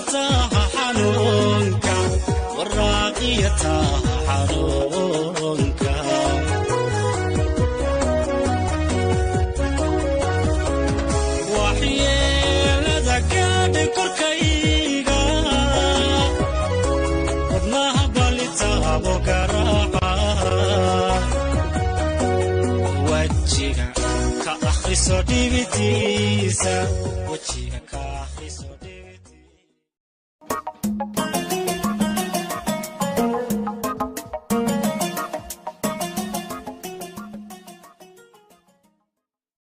Waraaqiya xanuunka, waraaqiya xanuunka. Waxyeelada gaadhay korkayga, wadnaha balitaabo garaaca, wajiga ka akhriso dhibitiisa, wajiga.